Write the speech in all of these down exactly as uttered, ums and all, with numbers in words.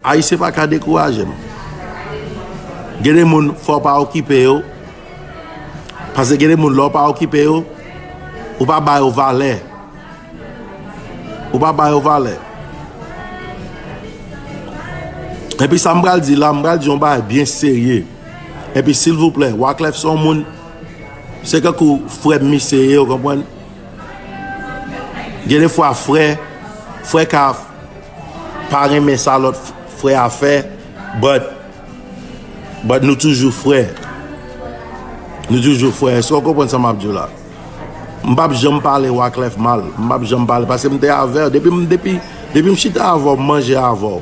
Ayisyen pa ka dekouraje m. Gen de moun, fò w pa okipe yo. Paske gen de moun, lè w pa okipe yo, ou pa ba yo valè. Ou pa ba yo valè. Epi sa m pral di la, m pral di yon bagay byen serye. Epi silvouplè, Wyclef se yon moun, se kankou frè m misye ye, ou konprann? Gen de fwa frè, frè ka pa renmen sa lòt f- frè a fè, but, but nou toujou frè. Nou toujou frè. Èske w konprann sa m ap di w la? M p ap janm pale Wyclef mal. M p ap janm pale, paske m te avè w. Depi m, depi, depi m chita avè w, m manje avè w.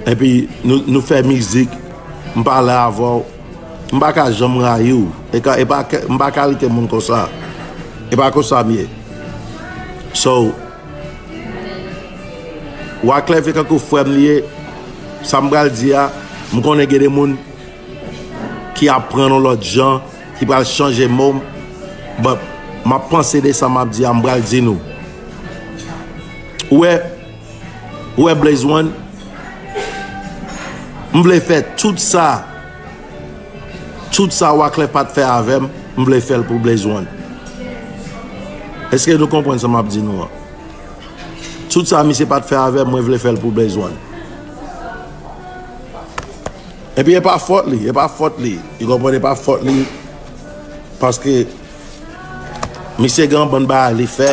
Epi nou, nou fè mizik, m pale avè w. M pa ka janm rayi w. E ka, e pa, m pa kalite moun konsa. E pa konsa m ye. So, Wyclef e kankou frè m li ye. Sa m pral di a, m konnen gen de moun ki ap pran yon lòt jan, ki pral chanje mo m. But, m ap panse de sa m ap di a, m pral di nou. Ou wè, ou wè Blaze One, m vle fè tout sa, tout sa Wyclef pa t fè avè m, m vle fè l pou Blaze One. Èske nou konprann sa m ap di nou an? Tout sa misye pa t fè avè m, mwen vle fè l pou Blaze One. Epi e pa fòt li, e pa fòt li. Ou konprann, e pa fòt li. Paske misye gen yon bann bagay li fè.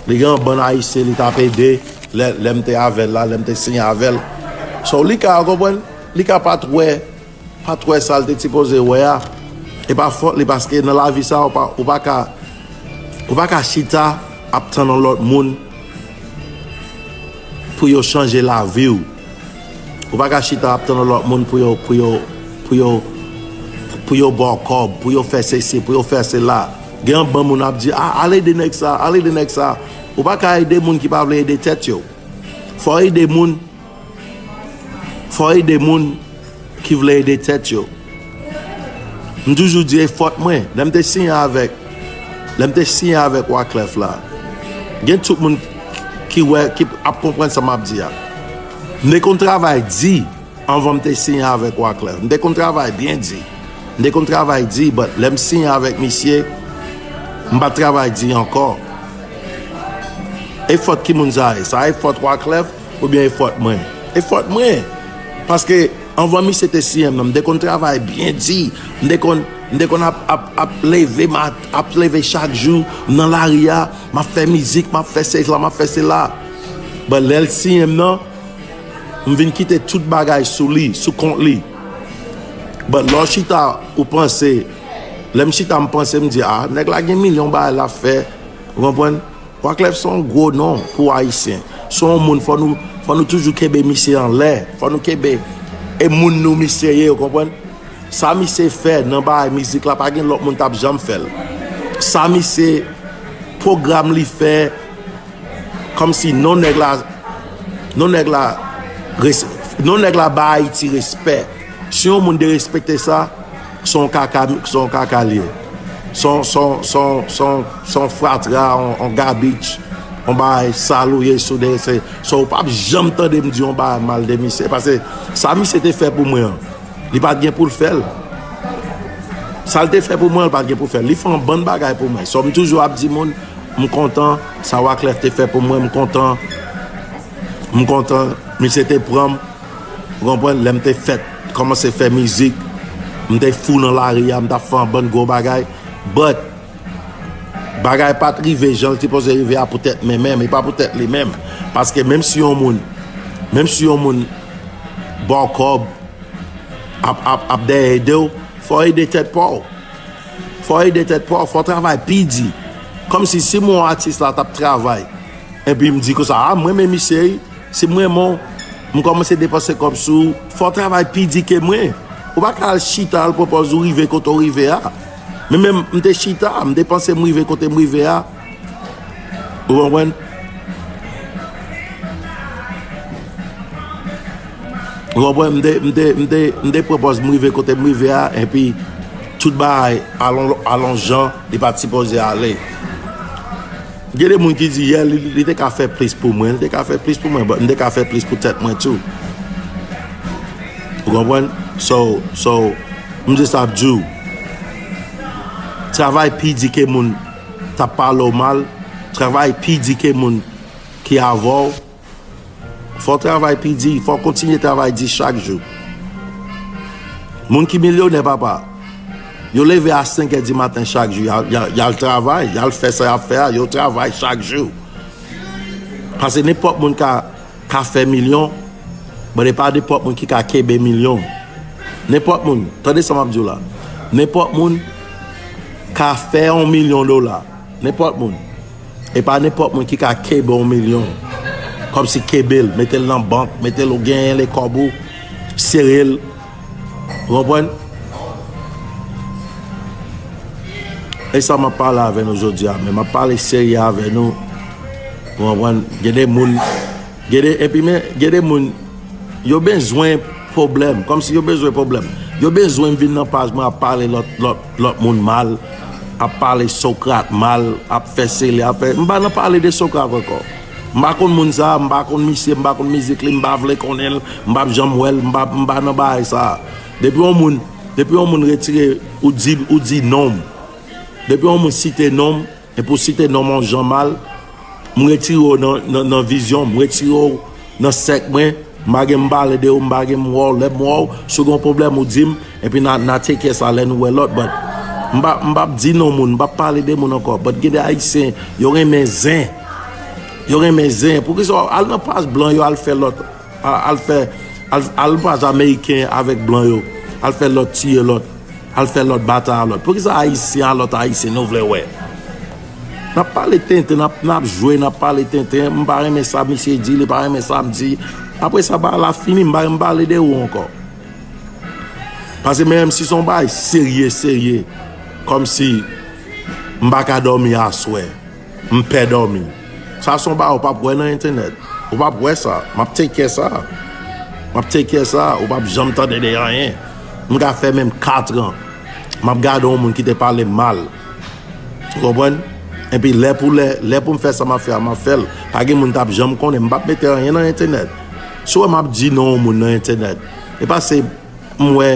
Li gen yon bann Ayisyen li t ap ede. Lè, lè m te avè l la, lè m te siyen avè l. So, li ka, ou konprann, li ka pa t wè, pa t wè sa l te sipoze wè a. E pa fòt li, paske nan lavi sa, ou pa, ou pa ka, ou pa ka chita ap tann yon lòt moun pou yo chanje lavi w. Ou pa ka chita ap tann yon lòt moun pou yo, pou yo, pou yo, pou yo ba w kòb, pou yo fè sesi, pou yo fè sela. Gen yon bann moun ap di, "A, al ede nèg sa, al ede nèg sa." Ou pa ka ede moun ki pa vle ede tèt yo. Fò w ede moun, fò w ede moun ki vle ede tèt yo. M toujou di e fòt mwen. Lè m te siyen avèk, lè m te siyen avèk Wyclef la, gen tout moun ki wè, ki ap konprann sa m ap di a. M te konn travay di anvan m te siyen avèk Wyclef. M te konn travay byen di. M te konn travay di, but lè m siyen avèk misye, m pa t travay di ankò. E fòt ki moun sa ye? Sa e fòt Wyclef oubyen e fòt mwen? E fòt mwen. Paske anvan misye te siyen m nan, m te konn travay byen di. M te konn, m te konn ap, ap, ap leve, ma- ap leve chak jou nan lari a. M ap fè mizik, m ap fè sela, m ap fè sela. But lè l siyen m nan, m vin kite tout bagay sou li, sou kont li. But lè w chita, ou panse, lè m chita, m panse, m di, "A, nèg la gen milyon bagay l ap fè." Ou konprann? Wyclef se yon gwo non pou Ayisyen. Se yon moun, fò nou, fò nou toujou kenbe misye anlè. Fò nou kenbe e moun nou misye ye, ou konprann? Sa misye fè nan bagay mizik la, pa gen lòt moun t ap janm fè l. Sa misye, pwogram li fè, kòmsi non nèg la, non nèg la, res- non nèg la ba Ayiti respè. Si yon moun derespekte sa, se yon kaka, se yon kaka l ye. Se yon, se yon, se yon, se yon, se yon fatra, yon, yon garbage, yon bagay sal ou ye si w derese. So, ou p ap janm tande m di yon bagay mal de misye. Paske sa misye te fè pou mwen an, li pa t gen pou l fè l. Sa l te fè pou mwen, li pa t gen pou l fè l. Li fè yon bann bagay pou mwen. So, m toujou ap di moun, m kontan sa Wyclef te fè pou mwen, m kontan. M kontan, misye te pran m. Ou konprann? Lè m te fèt, kòmanse fè mizik, m te fou nan lari a, m t ap fè yon bann gwo bagay. But, bagay pa t rive jan l sipoze rive a poutèt mwen menm, e pa poutèt li menm. Paske menm si yon moun, menm si yon moun ba w kòb, ap, ap, ap dèyè ede w, fò w ede tèt pa w. Fò w ede tèt pa w, fò w travay pi di. Kòmsi si m wè yon atis la t ap travay, epi m di konsa, "A, mwen renmen misye wi." Si m renmen w, m kòmanse depanse kòb sou ou, fò w travay pi di ke mwen. Ou pa ka al chita, al pran pòz ou rive kote w rive a. Men menm, m te chita, m te panse m rive kote m rive a. Ou konprann? Ou konprann? M te, m te, m te, m te pran pòz m rive kote m rive a, epi tout bagay al yon, al yon jan li pa t sipoze ale. Gen de moun ki di, yeah, li, li te ka fè plis pou mwen, li te ka fè plis pou mwen, but m te ka fè plis pou tèt mwen tou. Ou konprann? So, so, m di sa ap di w. Travay pi di ke moun t ap pale w mal, travay pi di ke moun ki avè w. Fò w travay pi di, fò w kontinye travay di chak jou. Moun ki milyonè, papa, yo leve a senk è di maten chak jou, y al, y al, y al travay, y al fè sa y ap fè a, yo travay chak jou. Paske nenpòt moun ka, ka fè milyon, but e pa nenpòt moun ki ka kenbe milyon. Nenpòt moun, tande sa m ap di w la, nenpòt moun ka fè yon milyon dola. Nenpòt moun. E pa nenpòt moun ki ka kenbe yon milyon. Kòmsi kenbe l, mete l nan bank, mete l ou genyen l e kòb ou, sere l. Ou konprann? E sa m ap pale avè nou jodi a, men m ap pale serye avè nou. Ou konprann? Gen de moun, gen de, epi men, gen de moun, yo bezwen pwoblèm, kòmsi yo bezwen pwoblèm. Yo bezwen m vin nan paj mwen ap pale lòt, lòt, lòt moun mal, ap pale Sokrat mal, ap fè sele, ap fè. M pa nan pale de Sokrat ankò. M pa konn moun sa, m pa konn misye, m pa konn mizik li, m pa vle konnen l, m p ap janm wè l, m pa, m pa nan bagay sa. Depi yon moun, depi yon moun retire, ou di, ou di non m. Depi yon moun site non m, epi w site non m yon jan mal, m retire w nan, nan, nan vizyon m, m retire w nan sèk mwen, m pa gen m pale de ou, m pa gen m wè w, lè m wè w, si w gen yon pwoblèm ou di m, epi n a, n a take care sa lè nou wè lòt, but m pa, m p ap di non moun, m p ap pale de moun ankò, but gen de Ayisyen, yo renmen zen, yo renmen zen, poukisa w al nan paj blan yo al fè lòt, a-, al fè, al, al paj ameriken avèk blan yo, al fè lòt tiye lòt. Al fè lòt batay a lòt. Poukisa Ayisyen a lòt Ayisyen nou vle wè? N ap pale tenten, n ap, n ap jwe, n ap pale tenten. M pa renmen sa misye di, li pa renmen sa m di. Apre sa, bagay la fini, m pa renmen pale de ou ankò. Paske menm si se yon bagay serye, serye, kòmsi m pa ka dòmi aswè. M pè dòmi. Sa se yon bagay ou p ap wè nan entènèt. Ou p ap wè sa. M ap take care sa. M ap take care sa. Ou p ap janm tande de anyen. M ka fè menm katran. M ap gade yon moun ki te pale m mal. Ou konprann? Epi lè pou lè, lè pou m fè sa m ap fè a, m ap fè l. Pa gen moun t ap janm konnen. M p ap mete anyen nan entènèt. Si w wè m ap di non yon moun nan entènèt, e pa se m wè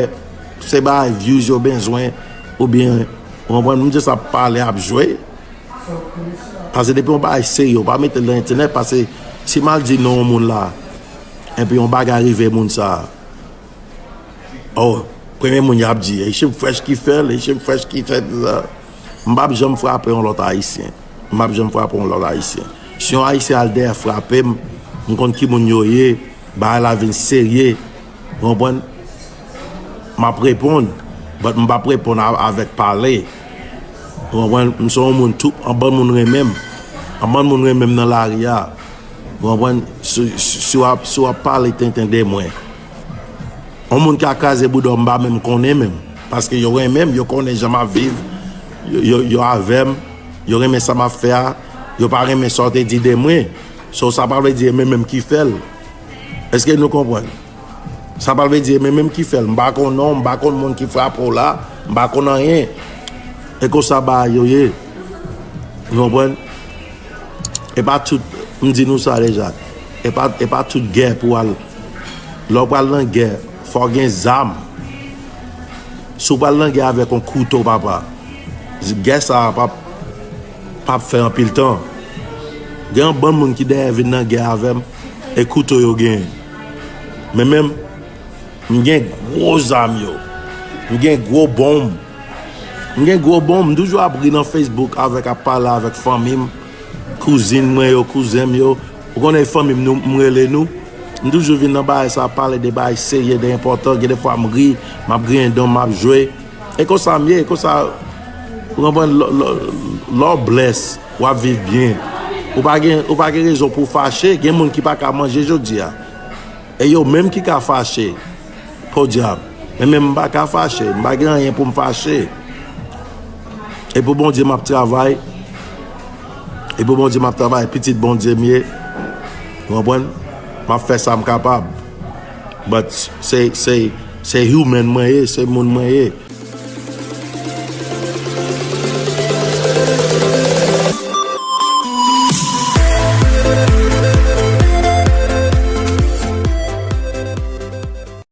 se bagay views yo bezwen, oubyen, ou konprann, m just ap pale, ap jwe. Paske depi yon bagay serye, ou pa mete l nan entènèt, paske si m al di non yon moun la, epi yon bagay rive moun sa, oh, premye moun y ap di, Haitian Fresh ki fè l, Haitian Fresh ki fè sa. M p ap janm frape yon lòt Ayisyen. M p ap janm frape yon lòt Ayisyen. Si yon Ayisyen al dèyè frape m, m konn ki moun yo ye, bagay la vin serye. Ou konprann? M ap reponn, but m p ap reponn a-, avèk pale. Ou konprann? M se yon moun, tout, yon bann moun renmen m. Yon bann moun renmen m nan lari a. Ou konprann? Si, si, si w ap, si w ap pale tenten de mwen, yon moun ka kraze bouda w, m pa menm konnen menm. Paske yo renmen m, yo konnen jan m ap viv, yo, yo, yo avè m, yo renmen sa m ap fè a, yo pa renmen sa w te di de mwen. So, sa pa vle di e mwen menm ki fè l. Èske nou konprann? Sa pa vle di e mwen menm ki fè l. M pa konn non, m pa konn moun ki frape w la, m pa konn anyen. E konsa bagay yo ye. Ou konprann? E pa tout, m di nou sa deja. E pa, e pa tout gè pou w al. Lè w pral nan gè, fò w gen zam. Si w pral nan gè avèk yon kouto, papa, gè sa a p ap, p ap fè anpil tan. Gen yon bann moun ki dèyè vin nan gè avè m, e kouto yo genyen. Men menm, m gen gwo zam yo. M gen gwo bonm. M gen gwo bonm. M toujou ap ri nan Facebook avèk, ap pale avèk fanmi m, kouzin mwen yo, kouzen m yo. Ou konnen fanmi m, nou, m rele nou. M toujou vin nan bagay sa, pale de bagay serye, de enpòtan. Gen de fwa m ri, m ap griyen dan m, m ap jwe. E konsa m ye, e konsa, ou konprann, lè, lè, lè w bless, w ap viv byen. Ou pa gen, ou pa gen rezon pou w fache. Gen moun ki pa ka manje jodi a. E yo menm ki ka fache. Podyab. Men menm m pa ka fache. M pa gen anyen pou m fache. E pou Bondye m ap travay. E pou Bondye m ap travay. Pitit Bondye m ye. Ou konprann? M ap fè sa m kapab. But se, se, se human mwen ye, se moun mwen ye.